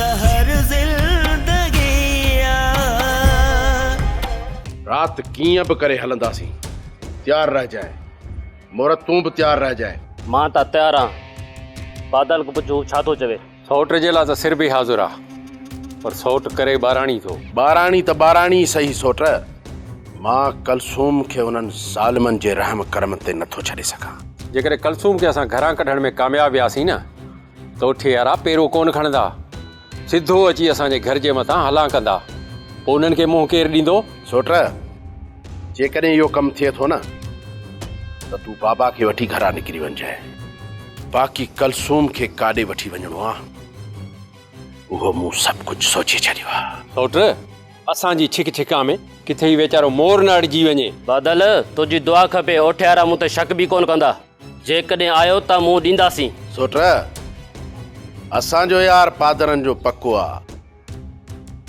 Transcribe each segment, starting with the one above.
زهر زندگي آ. رات ڪيئن به ڪري هلنداسين. تيار رهجانء. مور تون به تيار رهجانء. مان ته تيار آهان. بادل کان پڇ هو ڇا ٿو چوي. سئوٽ جي لاء ته سر به حاضر آ، پر سئوٽ ڪري ٻاراڻي ٿو. ٻاراڻي ته ٻاراڻي ئي سهي سئوٽ، مان ڪلثوم کي انهن ظالمن جي رحم ڪرم تي نٿو ڇڏي سگهان. جيڪڏهن ڪلثوم کي اسان گهران ڪڍڻ ۾ ڪامياب وياسين نه ته اٺي يارا پيرو ڪونه کڻندا، سڌو اچي اسان جي گهر جي مٿان هلان ڪندا، پوء انهن کي منهن ڪير ڏيندو؟ سئوٽ، جيڪڏهن اهو ڪم ٿئي ٿو نه ته تون بابا کي وٺي گهران نڪري وڃجانء. باقي ڪلثوم کي ڪاڏي وٺي وڃڻو آ، اهو مون سڀ ڪجهه سوچي ڇڏيو آ. سئوٽ، اسان جي ڇڪ ڇڪان ۾ ڪٿي هي ويچارو مور نه اڙجي وڃي. بادل، تنهنجي دعا کپي، اوٺيارا مون تي شڪ به ڪونه ڪندا. جيڪڏهن آيو ته منهن ڏينداسين. سئوٽ، اسان جو يار پادرن جو پڪو آ.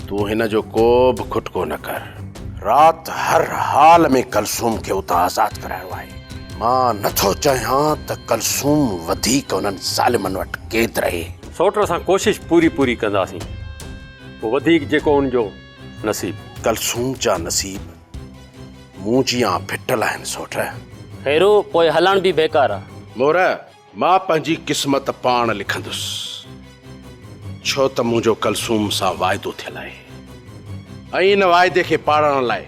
تون هن جو ڪو به کٽڪو نه ڪر. رات هر حال ۾ ڪلثوم کي اتان آزاد ڪرائڻو آهي. مان نه ٿو چاهيان ته ڪلثوم وڌيڪ انهن ظالمن وٽ قيد رهي. سئوٽ اسان ڪوشش پوري پوري ڪنداسين. پوء وڌيڪ جيڪو ان جو نصيب. ڪلثوم جا نصيب مون جيان ڦٽل آهن سئوٽ. خيرو، پوء هلڻ به بيڪار آ. مور، مان پنهنجي قسمت پاڻ لکندس، ڇو ته منهنجو ڪلثوم سان واعدو ٿيل آهي ۽ ان واعدي کي پاڙڻ لاء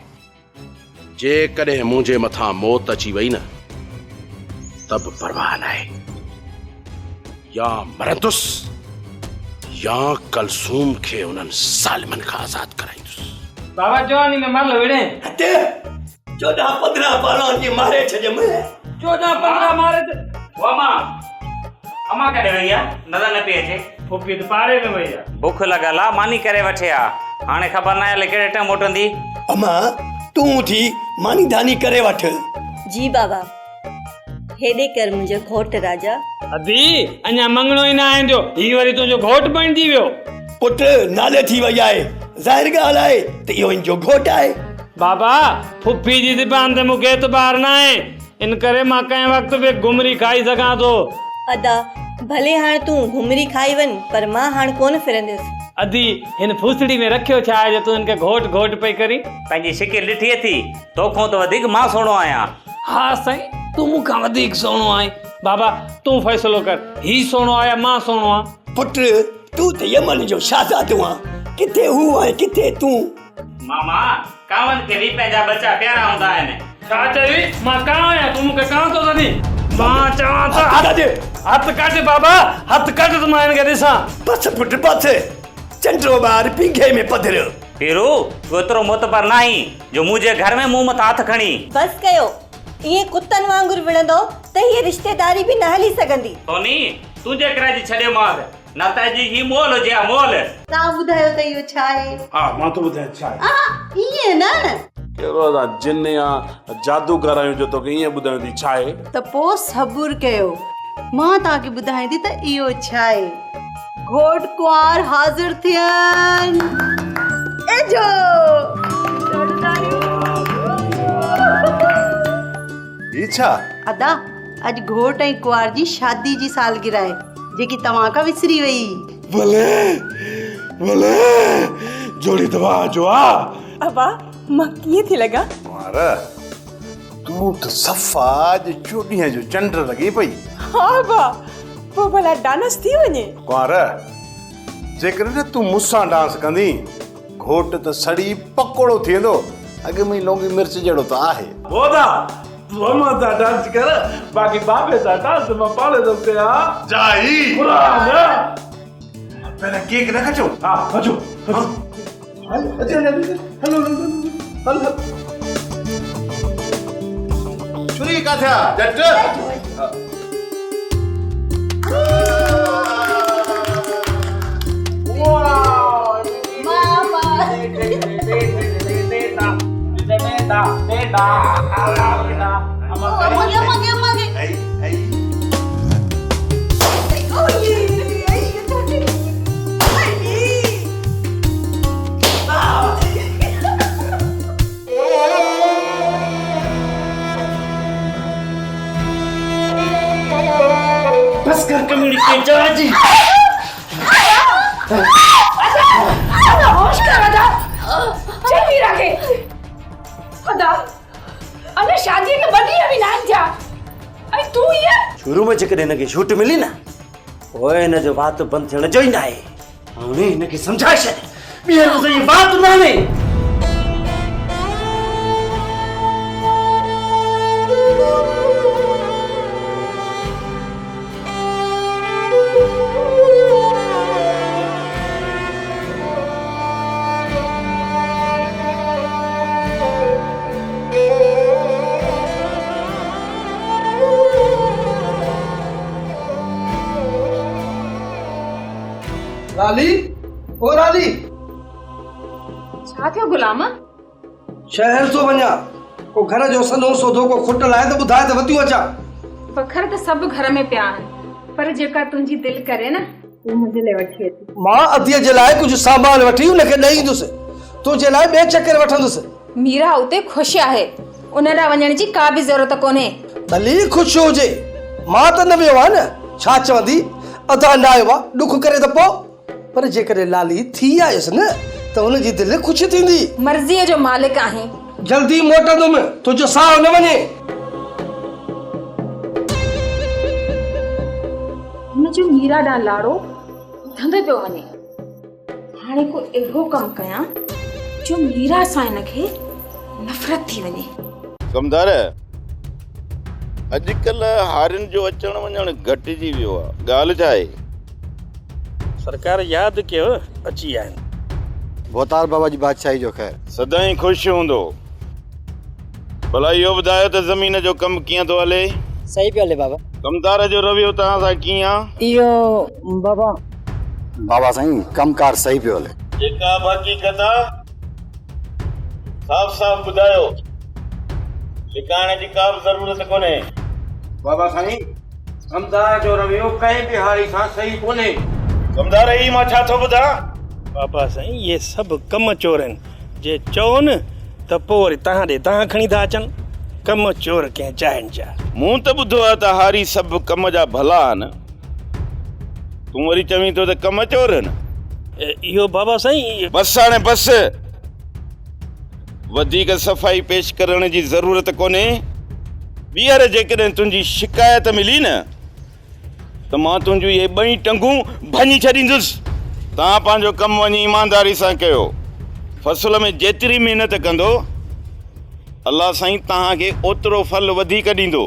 جيڪڏهن منهنجي مٿان موت اچي وئي نه ته به پرواهه ناهي، يا مرندس يا ڪلثوم کي انهن ظالمن کان آزاد ڪرائيندس. بابا جواني ۾ مل وڙهين. هت 14 15 پهلوان کي ماري ڇڏيم. 14 15 ماري ته. او امان، امان ڪاڏي وئي آ؟ نظر نه پئي اچي. ڦوڦي ته پاڙي ۾ وئي آ. بک لڳل آ، ماني ڪري وٺي آ. هاڻي خبر ناهي الائي ڪهڙي ٽيم موٽندي. امان، تون اٿي ماني داني ڪري وٺ. جي بابا، هيڏي ڪر منهنجو گهوٽ راجا. ادي، اڃا مڱڻو ئي ناهي ٿيو، هي وري تنهنجو گهوٽ بڻجي ويو. پٽ، نالي ٿي وئي آهي، ظاهر ڳالهه آهي ته اهو هن جو گهوٽ آهي. بابا، ڦڦي جي زبان تي مون کي اعتبار ناهي، ان ڪري مان ڪنهن وقت به گهمري کائي سگهان ٿو. ادا، ڀلي هاڻ تون گهمري کائي وڃ، پر مان هاڻ ڪونه ڦرنديس. ادي، هن ڦوسڙي ۾ رکيو ڇا آهي جو تون هن کي گهوٽ گهوٽ پئي ڪرين؟ پنهنجي شڪل ڏٺي اٿي؟ توکون ته وڌيڪ مان سهڻو آهيان. ها سائين، تون مون کان وڌيڪ سهڻو آهين. بابا، تون فيصلو ڪر، هي سهڻو آهي يا مان سهڻو آهيان؟ پٽ، تون ته يمن جو شهزادو آن، ڪٿي هو ۽ ڪٿي تون؟ ماما، ڪانون کي به پنهنجا ٻچا پيارا هوندا آهن. ڇا چيئي؟ مان ڪانء آهيان، تون مون کي ڪانء ٿو سڏين؟ مان چوان ته هٿ ڪڍ! هٿ ڪڍ بابا، هٿ ڪڍ ته مان هن کي ڏسان. بس پٽ بس، چنڊو ٻار پينگهي ۾ پڌر. پيرو، تون ايترو معتبر ناهين جو منهنجي گهر ۾ مون مٿان هٿ کڻين. بس ڪيو، ائين ڪتن وانگر وڙهندؤ ته هيء رشتيداري به نه هلي سگهندي. سوني، تنهنجي ڪري اڄ ڇڏيومانس، نه ته اڄ هي مئل هجي ها مئل. توهان ٻڌايو ته اهو ڇا آهي؟ ها مان ٿو ٻڌايان ڇا آهي. آها ائين نه. ڪهڙو اسان جن يا جادوگر آهيون جو توکي ائين ٻڌايون ته هي ڇا آهي. ته پوء صبر ڪيو مان توهان کي ٻڌايان ٿي ته اهو ڇا آهي. گهوٽ ڪنوار حاضر ٿين. اجهو. هي ڇا؟ ادا اڄ گهوٽ ۽ ڪنوار جي شادي جي سالگرهه آهي جيڪي توهان کان وسري وئي. ڀلي ڀلي جوڙي ته واهه جو آ. ابا مان ڪيئن ٿي لڳان؟ ڪنوار تون ته صفا اڄ چوڏهينء جو چنڊ لڳين پئي. ها ابا پوء ڀلا ڊانس ٿي وڃي. ڪنوار جيڪڏهن نه تون مون سان ڊانس ڪندين گهوٽ ته سڙي پڪوڙو ٿي ويندو. اڳ ۾ ئي لونگي مرچ جهڙو ته آهي. هودا تون امان سان ڊانس ڪر باقي بابي سان ڊانس مان پاڻ ٿو ڪيان. جائي. قرآن. پهريان ڪيڪ نه ڪٽيون. ها اچو اچو. هل اچ هل هل هل هل. ڇري ڪاٿي آ ڄٽ. بس ڪر ڪميڻي ڪي جاجي. شروع ۾ جيڪڏهن هن کي ڇوٽ ملي نه، پوء هن جو وات بند ٿيڻ جو ئي ناهي. هاڻي هن کي سمجهائي ڇڏ، ٻيهر مون سان ائين وات نه هڻي. لالي، او لالي! ڇا ٿيو غلام؟ شهر ٿو وڃان، ڪو گهر جو سنهو سوڌو ڪو کٽل آهي ته ٻڌاء ته وتيون اچان. وکر ته سڀ گهر ۾ پيا آهن، پر جيڪا تنهنجي دل ڪري نه، اهو منهنجي لاء وٺي اچ. مان اديء جي لاء ڪجهه سامان وٺي ان کي ڏئي ايندس. تنهنجي لاء ٻئي چڪر وٺندس. ميرا اتي خوش آهي. ان ڏانهن وڃڻ جي ڪا به ضرورت ڪونهي. ڀلي خوش هجي. مان ته نه ويو آهيان نه. ڇا چوندي؟ ادا نه آيو آ، ڏک ڪري ته پوء. پر جيڪڏهن لالي ٿي آيس نه ته هن جي دل خوش ٿيندي. مرضيء جو مالڪ آهين. جلدي موٽندم، تنهنجو ساهه نه وڃي. هن جو ميرا ڏانهن لاڙو وڌندو پيو وڃي. هاڻي ڪو اهڙو ڪم ڪيان جو ميرا سان هن کي نفرت ٿي وڃي. ڪمدار، اڄڪلهه هارين جو اچڻ وڃڻ گهٽجي ويو آ، ڳالهه ڇا آهي؟ سرڪار ياد ڪيو اچي ويا آهن. ڀوتار بابا جي بادشاهي جو خير. سدائين خوش هوندو. ڀلا اهو ٻڌايو ته زمين جو ڪم ڪيئن ٿو هلي؟ صحيح پيو هلي بابا. ڪمدار جو رويو توهان سان ڪيئن آ؟ اهو بابا. بابا سائين ڪم ڪار صحيح پيو هلي. جيڪا به حقيقت آ صاف صاف ٻڌايو. لڪائڻ جي ڪا به ضرورت ڪونهي. بابا سائين ڪمدار جو رويو ڪنهن به هاري سان صحيح ڪونهي. ڪمدار هي مان ڇا ٿو ٻڌان؟ بابا سائين اهي سڀ ڪم چور آهن. جي چئو نه ته پوء وري تهان ڏي دانهن کڻي ٿا اچن. ڪم چور ڪنهن چاهين جا. مون ته ٻڌو آهي ته هاري سڀ ڪم جا ڀلا آهن. تون وري چوين ٿو ته ڪم چور آهن. اهو بابا سائين. بس هاڻي بس. وڌيڪ صفائي پيش ڪرڻ جي ضرورت ڪونهي. ٻيهر جيڪڏهن تنهنجي شڪايت ملي نه. ته مان تنهنجون اهي ٻئي ٽنگون ڀڃي ڇڏيندس. توهان پنهنجو ڪم وڃي ايمانداري سان ڪيو. فصل ۾ جيتري محنت ڪندو، الله سائين توهان کي اوترو ڦل وڌيڪ ڏيندو.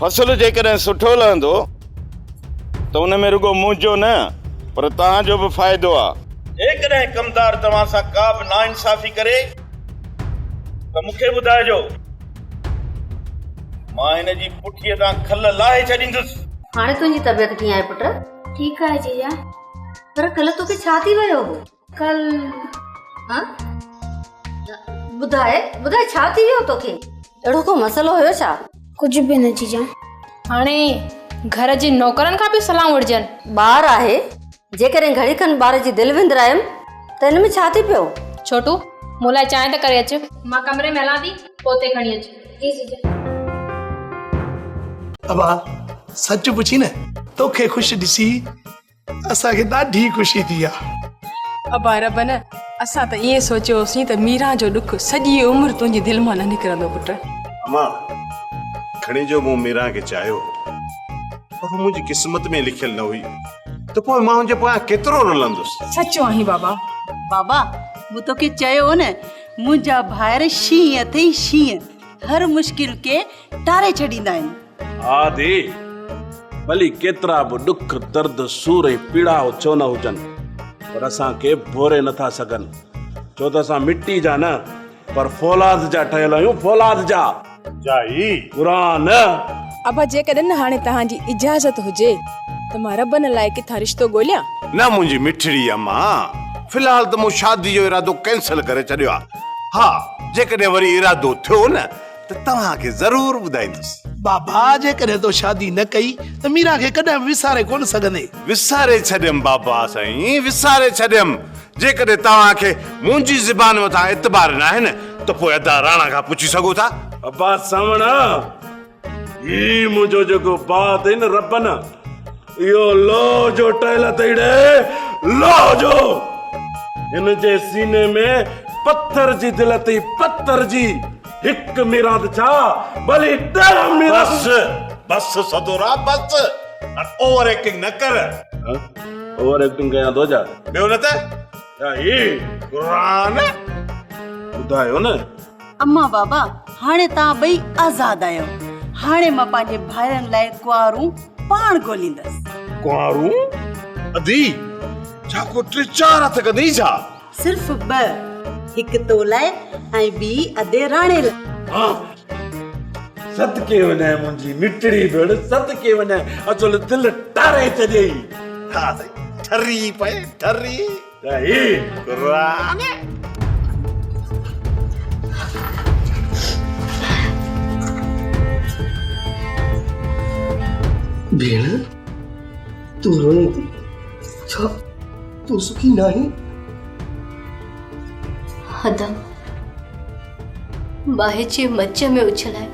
فصل جيڪڏهن سٺو لهندو ته ان ۾ رڳو منهنجو نه پر توهان جو به فائدو آ. جيڪڏهن ڪمدار توهان سان ڪا به ناانصافي ڪري ته مون کي ٻڌائجو. مان هن جي پٺيء تان کل لاهي ڇڏيندس. هاڻي تنهنجي طبيعت ڪيئن آهي پٽ؟ ٺيڪ آهي جيجا. پر ڪلهه توکي ڇا ٿي ويو هو؟ ڪل ها؟ ٻڌاء ٻڌاء ڇا ٿي ويو توکي؟ اهڙو ڪو مسئلو هيو ڇا؟ ڪجهه به نه جيجا. هاڻي گهر جي نوڪرن کان به صلاحون وٺجن. ٻار آهي، جيڪڏهن گهڙي کن ٻار جي دل وندرايم ته ان ۾ ڇا ٿي پيو؟ ڇوٽو، مون لاء چانهه ته ڪري اچ. مان ڪمري ۾ هلان ٿي، پوتي کڻي اچ. جي جيجا. ابا، سچ پڇين نه، توکي خوش ڏسي اسان کي ڏاڍي خوشي ٿي آ. ابا ربن، اسان ته ائين سوچيو هوسين ته ميران جو ڏک سڄي عمر تنهنجي دل مان نه نڪرندو پٽ. امان، کڻي جو مون ميران کي چاهيو هو، پر هو منهنجي قسمت ۾ لکيل نه هئي. ته پوء مان هن جي پويان ڪيترو رلندس؟ سچو آهين بابا. بابا، مون توکي چيو هو نه، منهنجا ڀائر شينهن اٿئي شينهن، هر مشڪل کي ٽاري ڇڏيندا آهن. ها ڌي، ڀلي ڪيترا به ڏک، درد، سور ۽ پيڙاء ڇو نه هجن، پر اسان کي ڀوري نه ٿا سگهن، ڇو ته اسان مٽي جا نه، پر فولاد جا ٺهيل آهيون، فولاد جا. جائي. قرآن. ابا جيڪڏھن ھاڻي توھان جي اجازت ھجي ته مان ربن لاء ڪٿان رشتو ڳوليان. نه منهنجي مٺڙي امان، في الحال ته مون شادي جو ارادو ڪينسل ڪري ڇڏيو آهي. ها جيڪڏهن وري ارادو ٿيو نه ته توهان کي ضرور ٻڌائيندس. بابا جيڪڏهن تو شادي نه ڪئي ته ميران کي ڪڏهن به وساري ڪونه سگهندين. وساري ڇڏيم بابا سائين، وساري ڇڏيم. جيڪڏهن توهان کي منهنجي زبان مٿان اعتبار ناهي نه ته پوء ادا راڻا کان پڇي سگهو ٿا. ابا سوڻا، هي منهنجو جيڪو ڀاء اٿئي نه ربن، اهو لوهه جو ٺهيل اٿئي ڙي، لوهه جو! هن جي سيني ۾ پٿر جي دل اٿئي، پٿر جي! هڪ ميران ته ڇا، ڀلي ڏهه ميران. بس! بس سدورا بس، هاڻ اوور ايڪٽنگ نه ڪر. اوور ايڪٽنگ ڪيان ٿو ڇا؟ ٻيو نه ته؟ ڇا هي؟ قرآن ٻڌايو نه. امان بابا هاڻي توهان ٻئي آزاد آهيو. هاڻي مان پنهنجي ڀائرن لاء ڪنوارون پاڻ ڳوليندس. ڪنوارون؟ ادي ڇا ڪو ٽي چار هٿ ڪندين ڇا؟ صرف ٻه، هڪ تو لاء ۽ ٻي ادي راڻي لاء. ها صدقي وڃانء منهنجي مٺڙي ڀيڻ، صدقي وڃانء، اصل دل ٽاري ڇڏيئي. ها سائين ٺري پئي ٺري. ته هي قرآن. ڀيڻ تون روئين ٿي ڇا تون سکي ناهين؟ ادا باهه جي مچ ۾ اڇلائي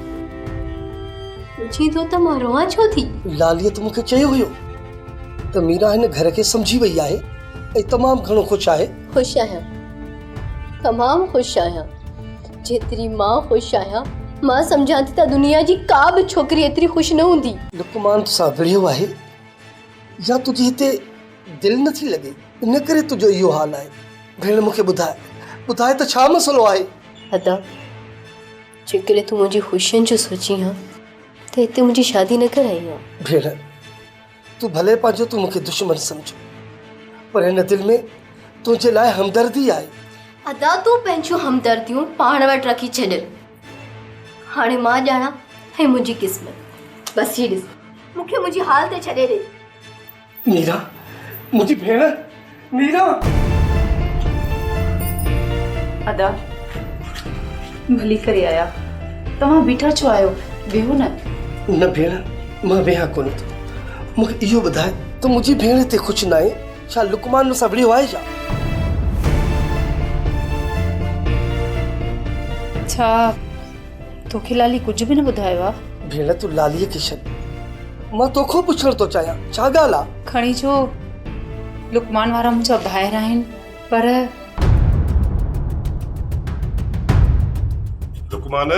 پڇين ٿو ته مان روئان ڇو ٿي؟ لاليء ته مون کي چيو هيو ته ميرا هن گهر کي سمجهي وئي آهي ۽ تمام گهڻو خوش آهي. خوش آهيان، تمام خوش آهيان. جيتري مان خوش آهيان، مان سمجهان ٿي ته دنيا جي ڪا به ڇوڪري ايتري خوش نه هوندي. لقمان توسان وڙهيو آهي يا تنهنجي هتي دل نه ٿي لڳي، ان ڪري تنهنجو اهو حال آهي. ڀيڻ مون کي ٻڌاء، ٻڌاء ته ڇا مسئلو آهي؟ ادا، جيڪڏهن تون منهنجي خوشين جو سوچين ها ته هتي منهنجي شادي نه ڪرائين ها. ڀيڻ، تون ڀلي پنهنجو تون مون کي دشمن سمجهه، پر هن دل ۾ تنهنجي لاء همدردي آهي. ادا، تون پنهنجون همدرديون پاڻ وٽ رکي ڇڏ. هاڻي مان ڄاڻان ۽ منهنجي قسمت. بس هي ڏس، مون کي منهنجي حال تي ڇڏي ڏي. ميرا، منهنجي ڀيڻ، ميرا! ادا، ڀلي ڪري آيا. توهان بيٺا ڇو آهيو؟ ويهو نه. نه ڀيڻ، مان ويهان ڪونه ٿو. مون کي اهو ٻڌاء ته منهنجي ڀيڻ هتي خوش ناهي؟ ڇا لقمان مون سان وڙهيو آهي ڇا؟ ڇا توکي لالي ڪجهه به نه ٻڌايو آ؟ ڀيڻ تون لاليء کي ڇڏ. مان توکان پڇڻ ٿو چاهيان، ڇا ڳالهه آ؟ کڻي جو لقمان وارا منهنجا ڀائر آهن پر. لقمان!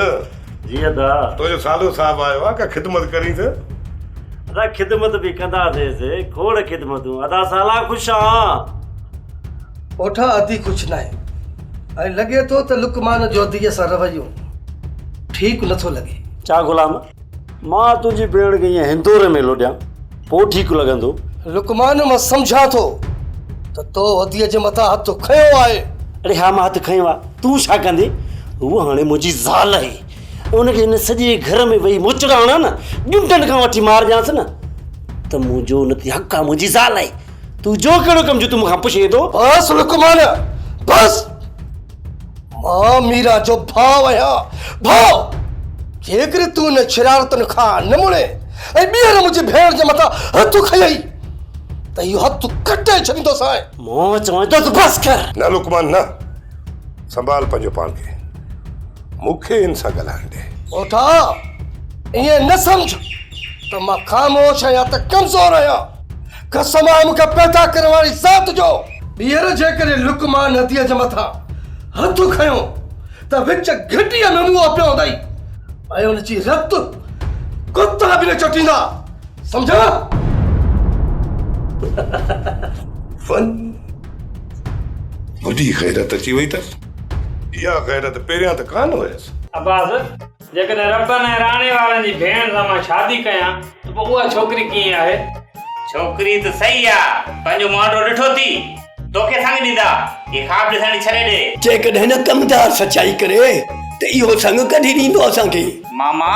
جي ادا. تنهنجو سالو صاحب آيو آ، ڪا خدمت ڪرين ته؟ ادا خدمت به ڪنداسيس، کوڙ خدمتون. ادا سالا خوش آن. اوٺا ادي خوش ناهي ۽ لڳي ٿو ته لقمان جو اديء سان رويو ٺيڪ نٿو لڳي. ڇا غلام! مان تنهنجي ڀيڻ کي ائين هندوري ۾ لوڏيان پوء ٺيڪ لڳندو؟ لقمان مان سمجهان ٿو ته تو اديء جي مٿان هٿ کنيو آهي. اڙي ها مان هٿ کنيو آهي، تون ڇا ڪندين؟ هوء هاڻي منهنجي زال آهي. ان کي هن سڄي گهر ۾ ويهي موچڙا هڻان نه، ڄنڊن کان وٺي مارجانس نه ته منهنجو ان تي حق آهي، منهنجي زال آهي. تون جو ڪهڙو ڪم جو تون مون کان پڇين ٿو؟ بس لقمان بس! مان ميران جو ڀاء آهيان، ڀاء! جيڪڏهن تون انهن شرارتن کان نه مڙين ۽ ٻيهر منهنجي ڀيڻ جي مٿان هٿ کنيئي ته اهو هٿ ڪٽي ڇڏيندوسانء. مان چوان ٿو ته بس ڪر! نه لقمان نه! سنڀال پنهنجو پاڻ کي. مون کي هن سان ڳالهائڻ ڏي. اوٺا! ائين نه سمجهه ته مان خاموش آهيان ته ڪمزور آهيان. قسم آهي مون کي پيدا ڪرڻ واري ذات جو. ٻيهر جيڪڏهن لقمان نديء جي مٿان هٿ کنيو ته وچ گهٽيء ۾ منهن پيو هوندئي ۽ ان جي رت ڪتا به نه چٽيندا. سمجهيو؟ فن وڏي غيرت اچي وئي اٿس. اها غيرت پهريان ته ڪانه هيس. عباس، جيڪڏهن ربن ۽ راڻي وارن جي ڀيڻ سان مان شادي ڪيان ته پوء اها ڇوڪري ڪيئن آهي؟ ڇوڪري ته صحيح آ، پنهنجو مهانڊو ڏٺو ٿي؟ توکي سڱ ڏيندا، هي خواب ڏسڻ ڇڏي ڏي. جيڪڏهن نه ڪمدار سچائي ڪري ته اهو سڱ ڪڍي ڏيندو اسان کي. ماما،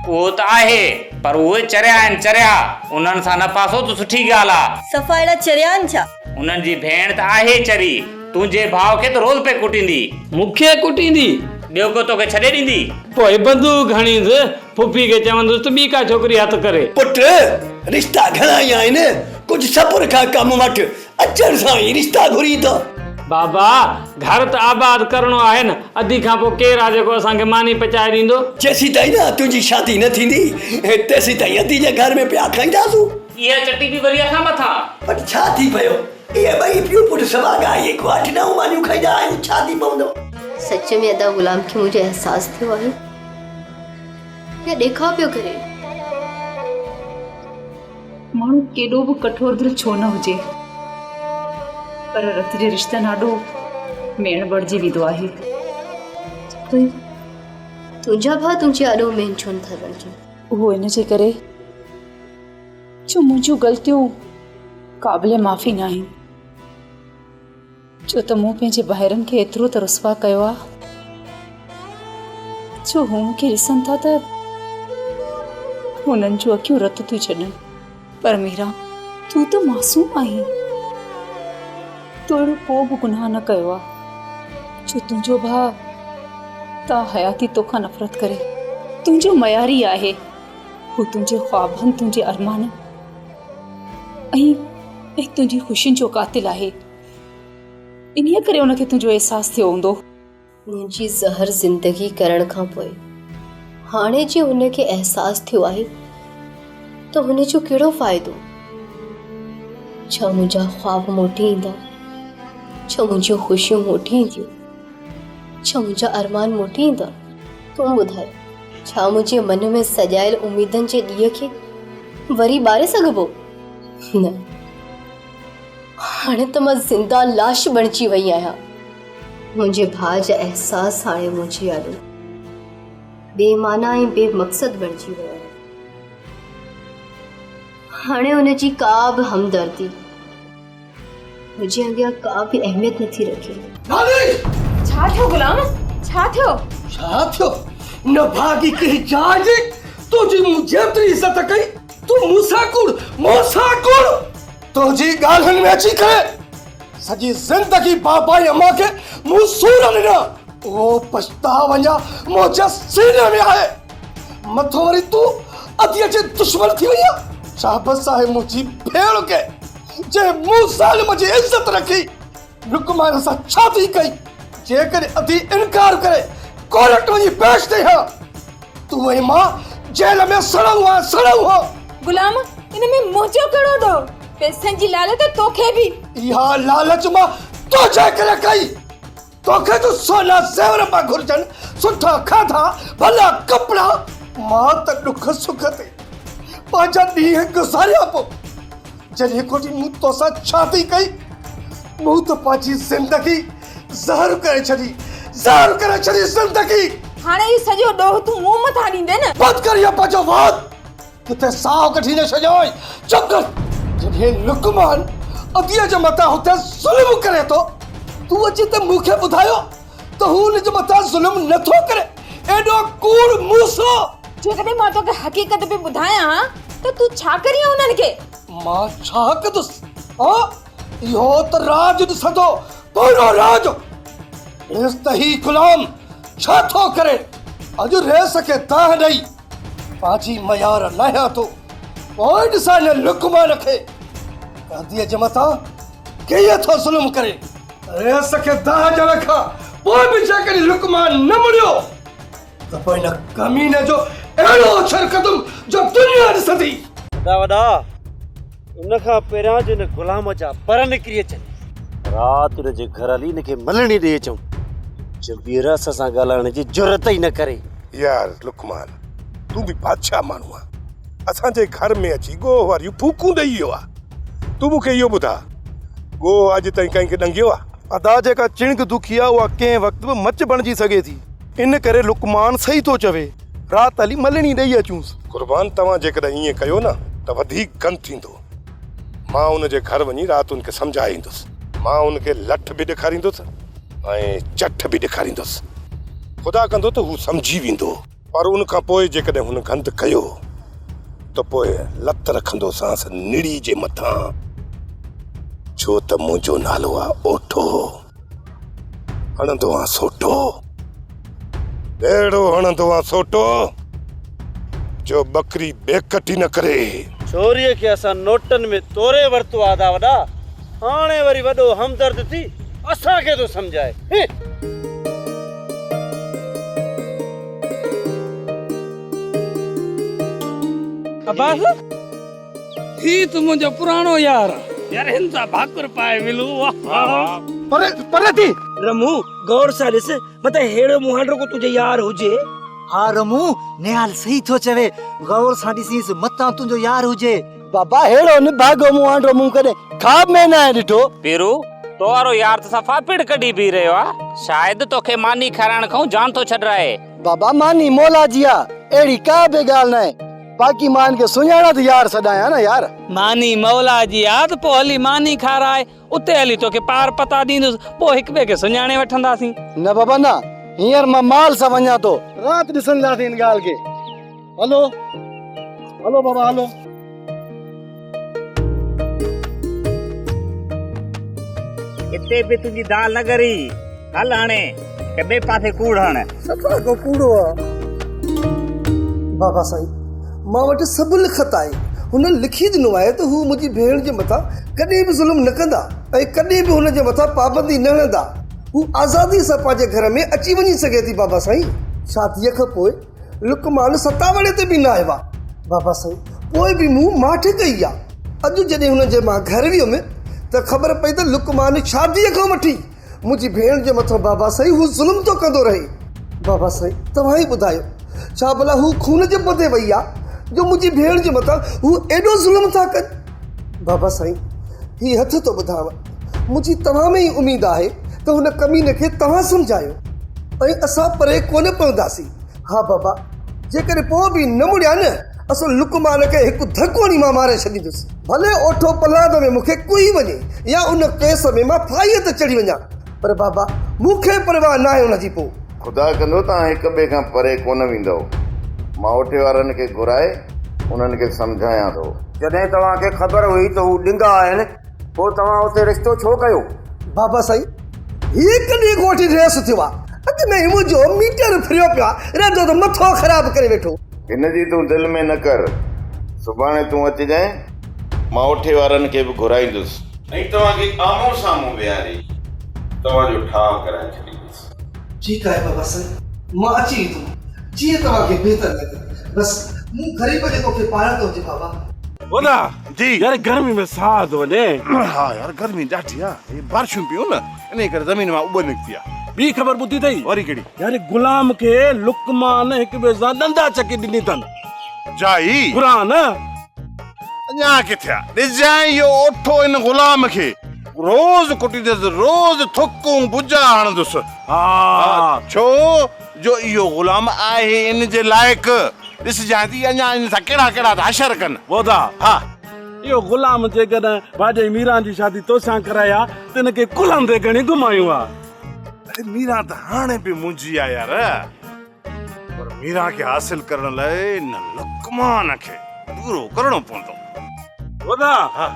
اهو ته آهي، پر اهي چريا آهن چريا، انهن سان نه ڦاسو ته سٺي ڳالهه آ. صفا اهڙا چريا آهن ڇا؟ انهن جي ڀيڻ ته آهي چري، تنهنجي ڀاء کي ته روز پئي ڪٽيندي. مون کي ڪٽيندي؟ ٻيو ڪو توکي ڇڏي ڏيندي؟ پوء بندوق هڻيس، ڦڦي کي چوندس ته ٻي ڪا ڇوڪري هٿ ڪري. پٽ، رشتا گهڻا ئي آهن، ڪجهه صبر کان ڪم وٺ، اچڻ سان ئي رشتا گهرين ٿا. بابا، گهر ته آباد ڪرڻو آهي نه، ادي کان پوء ڪير آ جيڪو اسان کي ماني پچائي ڏيندو؟ جيسيتائين نه تنهنجي شادي نه ٿيندي، تيسيتائين ادي جي گهر ۾ پيا کائينداسون. اها چٽي به وري اسان مٿان. پٽ ڇا ٿي پيو؟ اهي ٻئي پيء پٽ سڀاڳا اهي ڪو اٺ نو مانيون کائيندا آهيون ڇا ٿي پوندو؟ سچ ۾ ادا غلام کي منهنجو احساس ٿيو آهي يا ڏيکاء پيو ڪري؟ ماڻهو ڪيڏو به ڪٺور دل ڇو نه هجي، پر رت جي رشتن آڏو ميڻ بڻجي ويندو آهي. تنهنجا ڀاء تنهنجي آڏو ميڻ ڇو نٿا بڻجن؟ اهو ان جي ڪري جو منهنجون غلطيون قابل معافي ناهن. ڇو ته مون پنهنجي ڀائرن کي ايترو ته رسوا ڪيو آ جو هو مون کي ڏسن ٿا ته هنن جون اکيون رت ٿيون ڇڏن. پر ميرا تون ته معصوم آهين. تو اهڙو ڪو به گناهه نه ڪيو آ جو تنهنجو ڀاء تا حياتي توکان نفرت ڪري. تنهنجو معياري آهي. هو تنهنجي خوابن، تنهنجي ارمانن ۽ تنهنجي خوشين جو قاتل آهي. انهيء ڪري ان کي تنهنجو احساس ٿيو هوندو. منهنجي زهر زندگي ڪرڻ کان پوء هاڻي جي هن کي احساس ٿيو آهي ته هن جو ڪهڙو فائدو؟ ڇا منهنجا خواب موٽي ايندا؟ ڇا منهنجون خوشيون موٽي اينديون؟ ڇا منهنجا ارمان موٽي ايندا؟ تون ٻڌاء، ڇا منهنجي من ۾ سجايل اميدن جي ڏيئي کي وري ٻاري سگهبو؟ نه. هاڻي ته مان زنده لاش بڻجي وئي آهيان. منهنجي ڀاء جا احساس هاڻي منهنجي آڏو بي معنيٰ ۽ بي مقصد بڻجي ويا آهن. هاڻي ان جي ڪا به همدردي منهنجي اڳيان ڪا به اهميت نٿي رکي. ناني! ڇا ٿيو غلام؟ ڇا ٿيو؟ ڇا ٿيو؟ نڀاڳي ڪنهن جاء جي تنهنجي مون جيتري عزت ڪئي، تون مون سان ڪوڙ، مون سان ڪوڙ! تنهنجي ڳالهين ۾ اچي ڪري سڄي زندگي بابا ۽ امان کي مون سور ڏنا. اهو پڇتاء اڃا منهنجي سيني ۾ آهي. مٿو وري تون اديء جي دشمن ٿي وئين. شابس آهي منهنجي ڀيڻ کي جنهن مون ظالم جي عزت رکي لقمان سان شادي ڪئي. جيڪڏهن ادي انڪار ڪري ڪورٽ وڃي پيش ٿئي ها. تون ۽ مان جيل ۾ سڙون ها، سڙون ها. غلام، ان ۾ منهنجو ڪهڙو ڏوهه؟ پئسن جي لالچ توکي به. اها لالچ مان تنهنجي ڪري ڪئي. توکي ته سونا زيور پيا گهرجن، سٺا کاڌا، ڀلا ڪپڙا. مان ته ڏک سک تي پنهنجا ڏينهن گذاريان پيو. جڏهن کان مون توسان شادي ڪئي، مون ته پنهنجي زندگي زهر ڪري ڇڏي، زهر ڪري ڇڏي زندگي. هاڻي اهو سڄو ڏوهه تون مون مٿان ڏيندين؟ بند ڪر اهو پنهنجو وات، ڪٿي ساهه ڪڍي نه ڇڏيانء. چپ ڪر. جڏهن لقمان اديء جي مٿان هتي ظلم ڪري ٿو، تون اچي ته مون کي ٻڌايو ته هو ان جي مٿان ظلم نه ٿو ڪري. ايڏو ڪوڙ مون سان. جيڪڏهن مان توکي حقيقت به ٻڌايان ها ته تون ڇا ڪرين ها انهن کي؟ مان ڇا ڪندس؟ ها؟ اهو ته راڄ ڏسندو، پورو راڄ. ڏس ته هي غلام ڇا ٿو ڪري. اڄ رئيس کي دانهن ڏئي پنهنجي ميار لاهيان ٿو. پوء ڏسان هن لقمان کي قاضيء جي مٿان ڪيئن ٿو ظلم ڪري. رئيس کي دانهن ڏيڻ کان پوء به جيڪڏهن لقمان نه مڙيو ته پوء هن ڪميني جو اهڙو اڇر ڪندم جو دنيا ڏسندي. وڏا وڏا ان کان پهريان جو هن غلام جا پر نڪري اچن. رات ان جي گهر هلي هن کي ملڻي ڏئي اچون جو ٻيهر اسان سان ڳالهائڻ جي جرئت ئي نه ڪري. يار لقمان تون به بادشاهه ماڻهو آن. اسان جي گهر ۾ اچي ڳوهه واريون ڦوڪون ڏئي ويو آ. تون مون کي اهو ٻڌاء ڳوهه اڄ تائين ڪنهن کي ڏنگيو آ؟ ادا جيڪا چڻگ دکي آ اها ڪنهن وقت به مچ بڻجي سگهي ٿي. ان ڪري لقمان صحيح ٿو چوي. رات هلي ملڻي ڏئي اچونس. قربان توهان جيڪڏهن ائين ڪيو نه ته وڌيڪ گند ٿيندو. مان ان جي گهر وڃي رات ان کي سمجهائي ايندس. مان ان کي لٺ به ڏيکاريندس ۽ چٺ به ڏيکاريندس. خدا ڪندو ته هو سمجهي ويندو. پر ان کان پوء جيڪڏهن هن گند ڪيو ته پوء لت رکندوسانس نڙي جي مٿان. ڇو ته منهنجو نالو آ اوٺو. هڻندو آن سوٽو، اهڙو هڻندو آن سوٽو جو ٻڪري ٻيڪٽ ئي نه ڪري. ڇوريء کي اسان نوٽن ۾ توري ورتو آ ادا وڏا، هاڻي وري وڏو همدرد ٿي اسان کي ٿو سمجهائي. هي. عباس، هي ته منهنجو پراڻو يار آ. يار هن سان ڀاڪر پائي ملون واه واه. پري پري ٿي. رمو غور سان ڏس متان ههڙو مهانڊو ڪو تنهنجو يار هجي. ها رمو نهال صحيح ٿو چوي غور سان ڏسينس متان تنهنجو يار هجي. بابا ههڙو نڀاڳو مهانڊو مون ڪڏهن خواب ۾ ناهي ڏٺو. پيرو، تو وارو يار ته صفا پڙ ڪڍي بيهي رهيو آ. شايد توکي ماني کارائڻ کان جان ٿو ڇڏرائي. بابا ماني مولا جي آ، اهڙي ڪا به ڳالهه ناهي. باقي مان هن کي سڃاڻان ته يار سڏايان نه يار. ماني مولا جي آ ته پوء هلي ماني کاراء، اتي هلي توکي پار پتا ڏيندس، پوء هڪ ٻئي کي سڃاڻي وٺنداسين. نه بابا نه، هينئر مان مال سان وڃان ٿو. رات ڏسنداسين ان ڳالهه کي. هلو هلو بابا هلو. هتي به تنهنجي دال نه ڳري. هل هاڻي ڪي ٻئي پاسي ڪوڙ هڻ. صفا ڪو ڪوڙو آ. بابا سائين مان وٽ سڀ لکت آهي. هنن لکي ڏنو آهي ته هو منهنجي ڀيڻ جي مٿان ڪڏهن به ظلم نه ڪندا ۽ ڪڏهن به هن جي مٿان پابندي نه هڻندا. هو آزادي سان پنهنجي گهر ۾ اچي وڃي سگهي ٿي بابا سائين. شاديء کان پوء لقمان ستاوڙي تي به نه آيو آ. بابا سائين پوء به مون ماٺ ڪئي آ. اڄ جڏهن هن جي مان گهر ويم ته خبر پئي ته لقمان شاديء کان وٺي منهنجي ڀيڻ جي مٿان بابا سائين هو ظلم ٿو ڪندو رهي. بابا سائين توهان ئي ٻڌايو ڇا ڀلا هو خون جي ٻڌي وئي آ جو منهنجي ڀيڻ جي مٿان هو ايڏو ظلم ٿا ڪن. بابا سائين هي هٿ ٿو ٻڌايانو منهنجي توهان ۾ ئي اميد آهي ته هن ڪميني کي توهان سمجهايو ۽ اسان پري ڪونه پونداسين. ها بابا جيڪڏهن پوء به نه مڙيا نه اصل لقمان کي هڪ ڌڪ هڻي مان ماري ڇڏيندس. ڀلي اوٺو پلاند ۾ مون کي ڪهي وڃي يا ان ڪيس ۾ مان ڦاهيء تي چڙهي وڃان پر بابا مون کي پرواهه ناهي ان جي پوء. خدا ڪندو توهان هڪ ٻئي کان پري ڪونه ويندؤ. مان اوٺي وارن کي گهرائي انهن کي سمجهايان ٿو. جڏهن توهان کي خبر هئي ته هو ڏنگا آهن، پوء توهان اتي رشتو ڇو ڪيو؟ بابا سائين، هي ڪڏهن ڳوٺ ريس ٿيو آ؟ اڳ ۾ ئي منهنجو ميٽر ڦريو پيو آ، رهندو ته مٿو خراب ڪري ويٺو. هن جي تون دل ۾ نه ڪر. سڀاڻي تون اچجانء، مان اوٺي وارن کي به گهرائيندس. ۽ توهان کي آمهون سامهون ويهاري توهان جو ٺاهه ڪرائي ڇڏيندس. ٺيڪ آهي بابا سائين، مان اچي ويندم، جيئن توهان کي بهتر لڳي. بس مون غريب جي توکي پارت هجي بابا. وڏا جي يار گرمي ۾ ساهه ٿو وڃي. ها يار گرمي ڏاڍي آ هي بارشون پيون نه انهي ڪري زمين مان اٻ نڪتي آ. ٻي خبر ٻڌي اٿئي؟ وري ڪهڙي؟ يار غلام کي لقمان هڪ ٻئي سان ڏندا چڪي ڏني اٿن. جائي. قرآن. اڃا ڪٿي آ ڏجانء اهو اوٺو ان غلام کي روز ڪٽيندس روز ٿڪون بجا هڻندس. ها. ڇو جو اهو غلام آهي ان جي لائق. ڏسجانء ته اڃا ان سان ڪهڙا ڪهڙا ٿا حشر ڪن. وودا! ها. اهو غلام جيڪڏهن ڀاڄائي ميران جي شادي توسان ڪرائي ها ته هن کي ڪلهن تي کڻي گهمايون ها. اڙي ميران ته هاڻي به منهنجي آ يار. پر ميران کي حاصل ڪرڻ لاء ان لقمان کي پورو ڪرڻو پوندو. وودا! ها.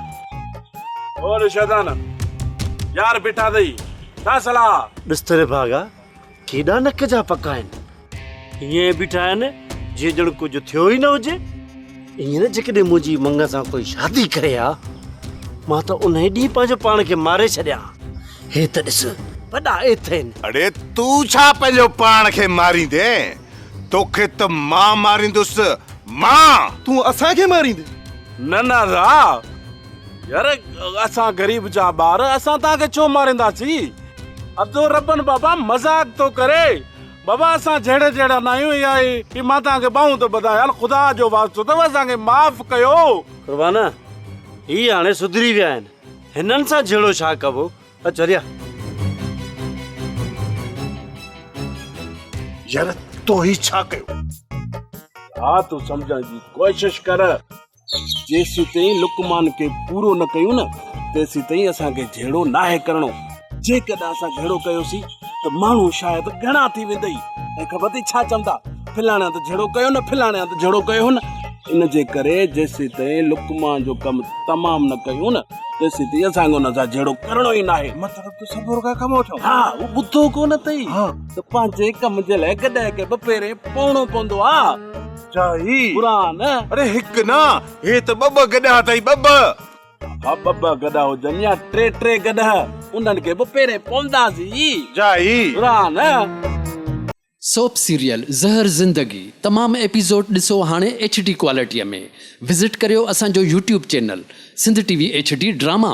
اور شيطان! يار بيٺا اٿئي، ڇا صلاح؟ ڏس ته ري ڀاڳا، ڪيڏا نڪ جا پڪا آهن. ائين بيٺا آهن جيئن ڄڻ ڪجهه ٿيو ئي نه هجي. ائين نه جيڪڏهن منهنجي مڱ سان ڪوئي شادي ڪري ها، مان ته انهي ڏينهن پنهنجو پاڻ کي ماري ڇڏيان ها. هي ته ڏس وڏا ايٿ آهن. اڙي تون ڇا پنهنجو پاڻ کي ماريندين؟ توکي ته مان ماريندس، مان! تون اسان کي ماريندين؟ نه نه ادا، يار اسان غريب جا ٻار اسان توهان کي ڇو مارينداسين؟ ادو ربن بابا مذاق ٿو ڪري. بابا اسان جهڙي جهڙا ناهيون اها ئي مان توهان کي ٻانهون ٿو ٻڌان يار خدا جو واسطو اٿو اسان کي معاف ڪيو. قربان هي هاڻي سڌري ويا آهن هنن سان جهيڙو ڇا ڪبو اچ هليا. يار تو هي ڇا ڪيو؟ ها تون سمجهڻ جي ڪوشش ڪر. جيسيتائين لقمان کي پورو نه ڪيون نه، تيسيتائين اسان کي جهيڙو ناهي ڪرڻو. جيڪڏهن اسان جهيڙو ڪيوسين ته ماڻهو شايد گهڻا ٿي ويندئي ۽ خبر اٿئي ڇا چوندا، فلاڻي هنڌ جهيڙو ڪيو نه، فلاڻي هنڌ جهيڙو ڪيو نه. ان جي ڪري جيسيتائين لقمان جو ڪم تمام نه ڪيون نه، تيسيتائين اسان کي ان سان جهيڙو ڪرڻو ئي ناهي. مطلب ته صبر کان ڪم وٺو. ها، هو ٻڌو ڪونه اٿئي ته پنهنجي ڪم جي لاء گڏهه کي به پيرين پوڻو پوندو آ. چائي. قرآن. اڙي هڪ نه، هي ته ٻه ٻه گڏهه اٿئي، ٻه ٻه. ها ٻه ٻه گڏهه هجن يا ٽي ٽي گڏهه، انهن کي به پيرين پونداسين. چائي. قرآن. سوپ سيريل زهر زندگي تمام ايپيسوڊ ڏسو هاڻي ايڇ ڊي ڪوالٽي ۾ وزٽ ڪريو اسان جو YouTube channel Sindh T V H D drama.